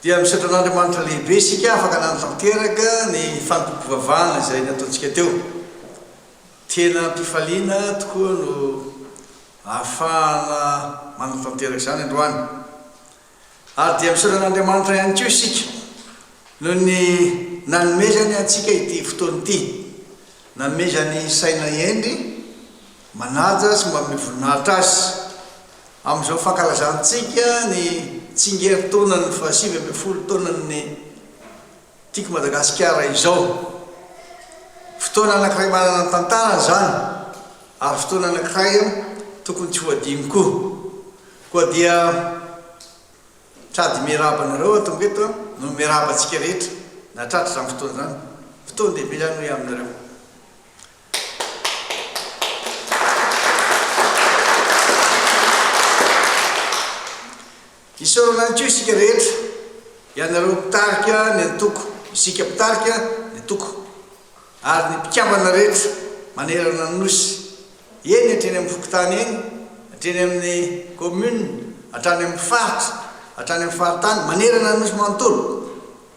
Dia misaotra an'Andriamanitra lehibe isika afaka nanatanteraka ny fanompoam-pivavahana izay nataontsika teo. Tena am-pifaliana tokoa no ahafahana manatanteraka izany androany. Ary dia misaotra an'Andriamanitra ihany koa isika noho ny nanomezany antsika ity fotoana ity. Nanomezany saina hendry, manaja sy manome voninahitra Azy. Amin'izao fankalazantsika ny tsingerintaonan'ny faha-19 taonan'ny Tiako Madagasikara izao. Fotoana anankiray manana ny tantarany izany ary fotoana anankiray tokony tsy ho adino koa. Koa dia sady miarahaba anareo aho tonga eto no miarahaba antsika rehetra nahatratra izany fotoana izany. Fotoan-dehibe izany hoy aho aminareo. Isaorana ihany koa isika rehetra, ianareo mpitarika ny antoko, isika mpitarika ny antoko, ary ny mpikambana rehetra manerana ny Nosy, eny hatreny amin'ny fokontany eny, hatreny amin'ny commune, hatrany amin'ny faritra, hatrany amin'ny faritany, manerana ny Nosy manontolo,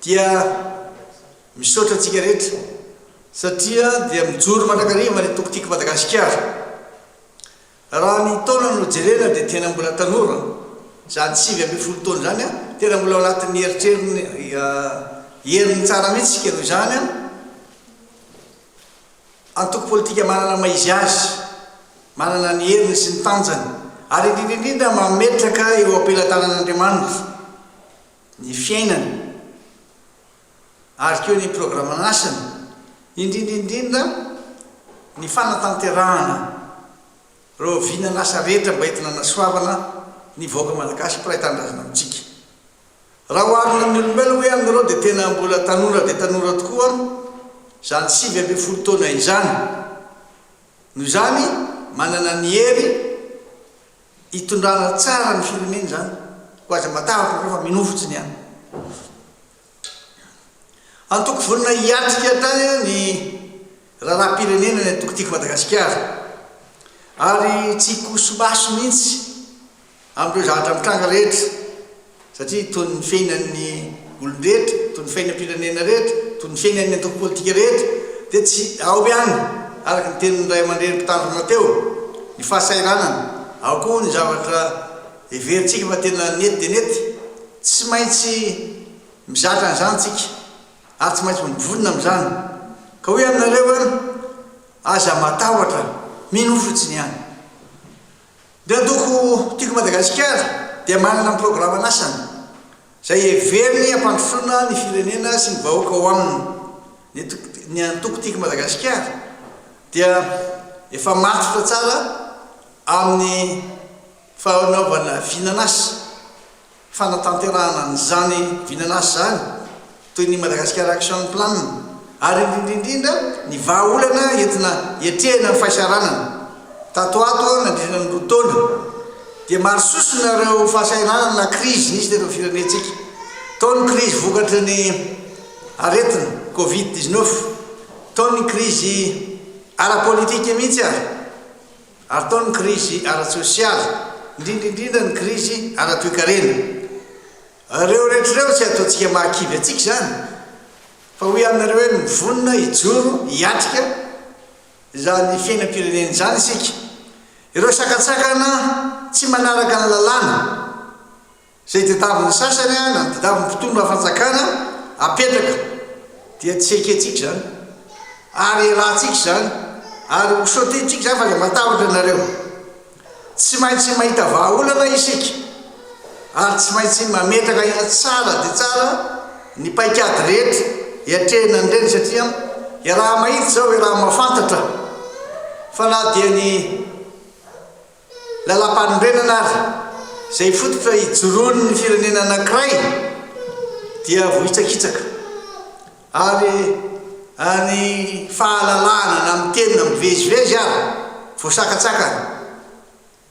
dia Misaotra antsika rehetra satria dia mijoro mandrakariva ny antoko Tiako Madagasikara. Raha ny taona no jerena dia tena mbola tanora, izany 19 taona izany, tena mbola ao anatin'ny eritreriny, heriny tsara mihitsy isika noho izany. Antoko politika manana maha izy azy, manana ny heriny sy ny tanjany, ary indrindra indrindra mametraka eo am-pelatanan'Andriamanitra ny fiainany. ary koa ny programan'asany, indrindra indrindra ny fanatanterahana ireo vinan'asa rehetra mba entina hanasoavana ny vahoaka malagasy mpiray tanindrazana amintsika. Raha oharina amin'ny olombelona hoy aminareo dia tena mbola tanora dia tanora tokoa izany 19 taona izany. Noho izany manana ny hery hitondrana tsara ny firenena izany, koa aza matahotra nareo fa minoa fotsiny ihany. Antoko vonona hiatrika hatrany ny raharaham-pirenena ny antoko Tiako Madagasikara ary tsy hikoso-maso mihitsy amin'ireo zavatra mitranga rehetra satria toy ny fiainan'ny olon-drehetra, toy ny fiainam-pirenena rehetra, toy ny fiainan'ny antoko politika rehetra dia tsy ao ihany araka ny tenin'ny ray aman-dreny mpitandrina teo ny fahasahiranana, ao koa ny zavatra heverintsika fa tena nety dia nety. Tsy maintsy mizatra an'izany tsika ary tsy maintsy mivonona amin'izany. Ka hoy aminareo hoe, aza matahotra, minoa fotsiny ihany. Ny antoko Tiako Madagasikara dia manana ny programan'asany izay heveriny hampandrosoana ny firenena sy ny vahoaka ao aminy. Ny ny antoko Tiako Madagasikara dia efa matotra tsara amin'ny fanaovana vinan'asa. fanatanterahana an'izany vinan'asa izany, toy ny Madagascar Action Plan, ary indrindra indrindra ny vahaolana entina hiatrehana ny fahasahiranana. Tato ho ato, nandritra ny roa taona, dia maro sosona ireo fahasahiranana na krizy nisy teto amin'ny firenentsika. Tao ny krizy vokatry ny aretina Covid 19, tao ny krizy ara-politika mihitsy ary. Ary tao ny krizy ara-tsosialy, indrindra indrindra ny krizy ara-toekarena. Ireo rehetra ireo tsy ataontsika mahakivy antsika izany, fa hoy aminareo hoe mivonona hijoro hiatrika izany fiainam-pirenena izany isika. Ireo sakantsakana tsy manaraka ny lalàna. Izay tadiavin'ny sasany na ny tadiavin'ny mpitondra fanjakana apetraka dia tsy ekentsika izany ary elantsika izany ary ho sauter-ntsika izany fa aza matahotra ianareo. Tsy maintsy mahita vahaolana isika ary tsy maintsy mametraka ihany tsara dia tsara ny paikady rehetra hiatrehina an'ireny satria iaraha-mahita izao, iaraha-mahafantatra fa na dia ny Lalàmpanorenana ary, izay fototra ijoroan'ny firenena anankiray dia voahitsakitsaka ary ny fahalalahana na miteny na mivezivezy ary voasakatsakana.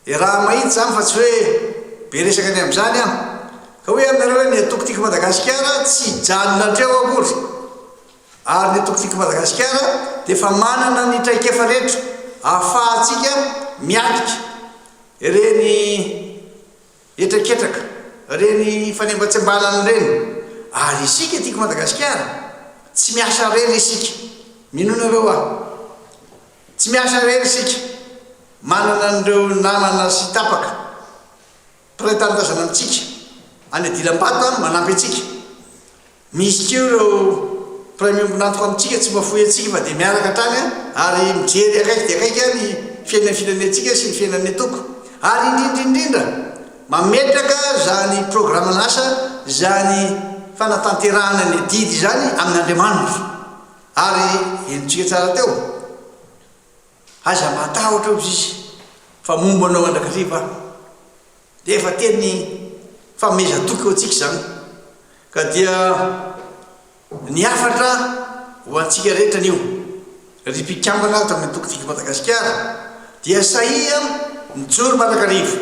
Iaraha mahita izany fa tsy hoe be resaka ny amin'izany aho. Ka hoy aminareo hoe ny antoko Tiako Madagasikara tsy hijanona hatreo akory. Ary ny antoko Tiako Madagasikara dia efa manana ny traikefa rehetra ahafahantsika miatrika ireny hetraketraka, ireny fanembatsembanana ireny. Ary isika tiako Madagasikara, tsy miasa irery isika. Minoa nareo aho. Tsy miasa irery isika. Manana an'ireo namana sy tapaka, mpiray tanindrazana amintsika, any Adilambato manampy antsika. Misy koa ireo mpiray miombon'antoka amintsika tsy mahafoy antsika fa dia miaraka hatrany ary mijery akaiky dia akaiky ny fiainan'ny firenentsika sy ny fiainan'ny antoko. Ary indrindra indrindra mametraka izany programan'asa izany fanatanterahana ny adidy izany amin'Andriamanitra. Ary henontsika tsara teo, aza matahotra hozy izy fa momba anao mandrakariva aho. Dia efa teny fanomezan-toky ho antsika izany. Ka dia ny hafatra ho antsika rehetra anio, ry mpikambana ato amin'ny antoko Tiako Madagasikara, dia sahia mijoro mandrakariva,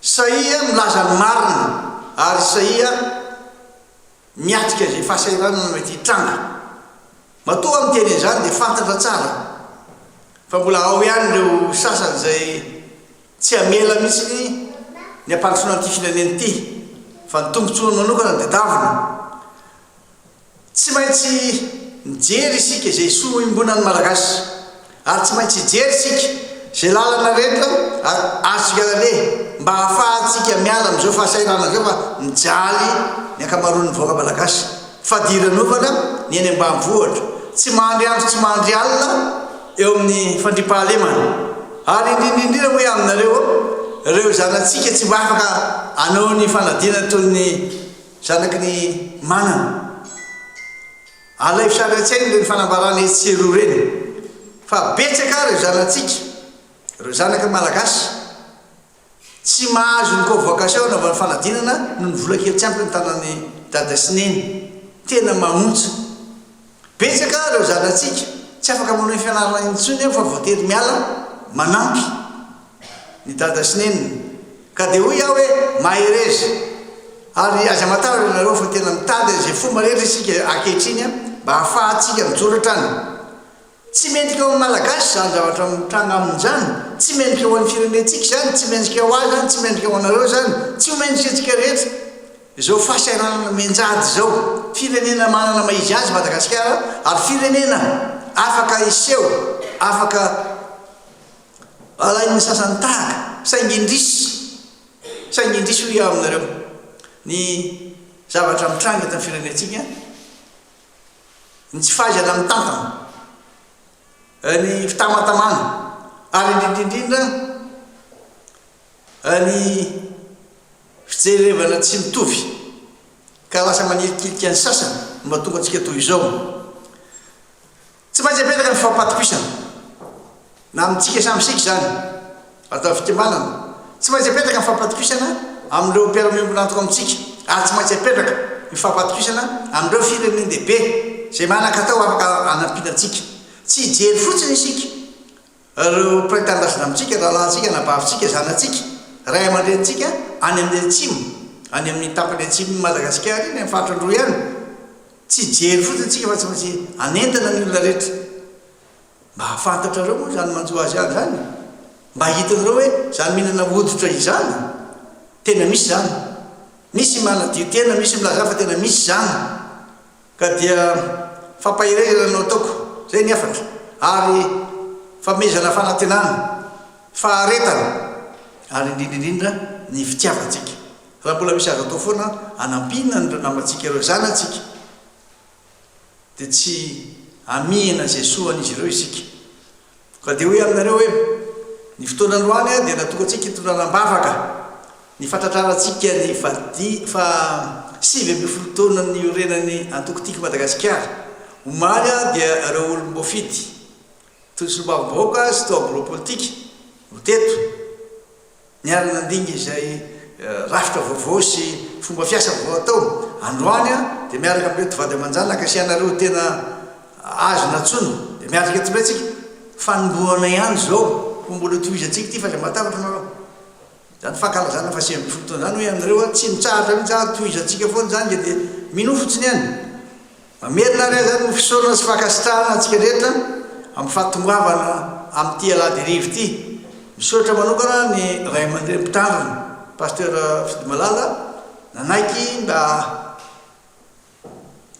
sahia milaza ny marina ary sahia miatrika izay fahasahiranana mety hitranga. Matoa aho miteny an'izany dia fantatra tsara fa mbola ao ihany ireo sasany izay Tsy hamela mihitsy ny hampandrosoana an'ity firenena ity fa ny tombontsoany manokana no tadiaviny. Tsy maintsy mijery isika izay soa iombonan'ny Malagasy ary tsy maintsy hijery isika izay lalana rehetra azontsika aleha mba hahafahantsika miala amin'izao fahasahiranana izao fa mijaly ny ankamaroan'ny vahoaka Malagasy. Fadiranovana ny eny ambanivohitra, tsy mandry andro tsy mandry alina eo amin'ny fandriampahalemana. Ary indrindra indrindra hoy aho aminareo, ireo zanatsika tsy mba afaka hanao ny fanadinana toy ny zanaky ny manana. Alaivo sary an-tsaina ireny fanambarana etsy sy eroa ireny, fa betsaka ireo zanatsika, ireo zanaka malagasy, Tsy mahazo ny convocation anaovany fanadinana noho ny vola kely tsy ampy ny tanan'i dada sy neny. Tena mahaontsa. Betsaka ireo zanatsika tsy afaka manohy fianarana intsony fa voatery miala manampy ny dada sy neniny. Ka dia hoy aho hoe mahereza ary aza matahotra ianareo fa tena mitady an'izay fomba rehetra isika ankehitriny mba hahafahantsika mijoro hatrany. Tsy mendrika ho an'ny Malagasy izany zavatra mitranga aminy izany, tsy mendrika ho an'ny firenentsika izany, tsy mendrika ho ahy izany, tsy mendrika ho anareo izany, tsy ho mendrika antsika rehetra izao fahasahiranana mianjady izao. Firenena manana maha izy azy Madagasikara ary firenena afaka hiseho, afaka alain'ny sasany tahaka, saingy indrisy, saingy indrisy hoy aho aminareo, ny zavatra mitranga eto amin'ny firenentsika, ny tsy fahaizana mitantana, ny fitamatamana ary indrindra indrindra ny fijerevana tsy mitovy ka lasa manilikilika ny sasany no mahatonga antsika toy izao. Tsy maintsy apetraka ny fifampatokisana na amintsika samy isika izany atao fikambanana. Tsy maintsy apetraka ny fifampatokisana amin'ireo mpiara-miombon'antoka amintsika ary tsy maintsy apetraka ny fifampatokisana amin'ireo firenen-dehibe izay manan-katao afaka hanampiana antsika. Tsy hijery fotsiny isika ireo mpiray tanindrazana amintsika, rahalahintsika, anabavintsika, zanatsika, ray aman-drenintsika any amin'ny atsimo, any amin'ny tapany atsimon'i Madagasikara iny, amin'ny faritra Androy any. Tsy hijery fotsiny tsika fa tsy maintsy hanentana ny olona rehetra. Mba hahafantatrareo moa izany manjo azy any izany? Mba hitanareo hoe izany mihinana hoditra izany? Tena misy izany. Misy manadio tena, misy milaza fa tena misy izany. Ka dia fampaherezana no ataoko. Izay ny hafatra. Ary famehezana fanantenana, faharetana ary indrindra indrindra ny fitiavantsika. Raha mbola misy azo atao foana hanampiana an'ireo namantsika ireo zanatsika dia tsy hamihina izay soa an'izy ireo isika. Ka dia hoy aminareo hoe, ny fotoana androany dia natokantsika hitondrana am-bavaka ny fatratrarantsika ny faha faha 19 taona niorenan'ny antoko Tiako Madagasikara. Omaly dia ireo olom-boafidy toy ny solombavambahoaka sy tao amin'ny birao politika no teto. Niara-nandinika izay rafitra vaovao sy fomba fiasa vaovao atao. Androany dia miaraka amin'ireto vady aman-janaka sy ianareo tena azo nantsoina dia miaraka eto indray tsika. Fanombohana ihany izao fa mbola hotohizantsika ity fa aza matahotra nareo. Izany fankalazana faha 19 taona izany hoy ianareo tsy mitsahatra mihitsy an, tohizantsika foana izany dia minoa fotsiny ihany. Mamerina ary aza ny fisaorana sy fankasitrahana antsika rehetra amin'ny fahatongavana amin'ity alahady hariva ity. Misaotra manokana ny ray aman-dreny mpitandrina, Pasteur Fidimalala, nanaiky mba.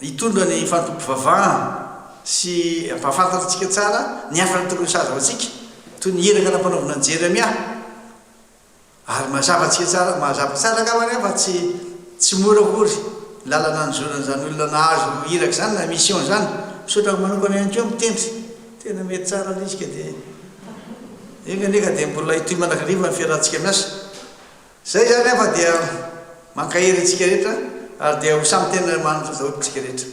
hitondra ny fanompoam-pivavahana sy hampahafantatra antsika tsara ny hafatra tokony sahaza ho antsika, toy ny iraka nampanaovina an'i Jeremia. Ary mazava antsika tsara, mazava tsara angamba ny ahy fa tsy tsy mora akory ny lalana nizoran'izany olona nahazo iraka izany na mission izany. Misaotra manokana ihany koa mitendry, tena mety tsara ilay izy ka dia enga anie ka dia mbola hitohy mandrakariva ny fiarahantsika miasa. Izay izany aho fa dia mankahery antsika rehetra ary dia ho samy tena manitra daholo isika rehetra.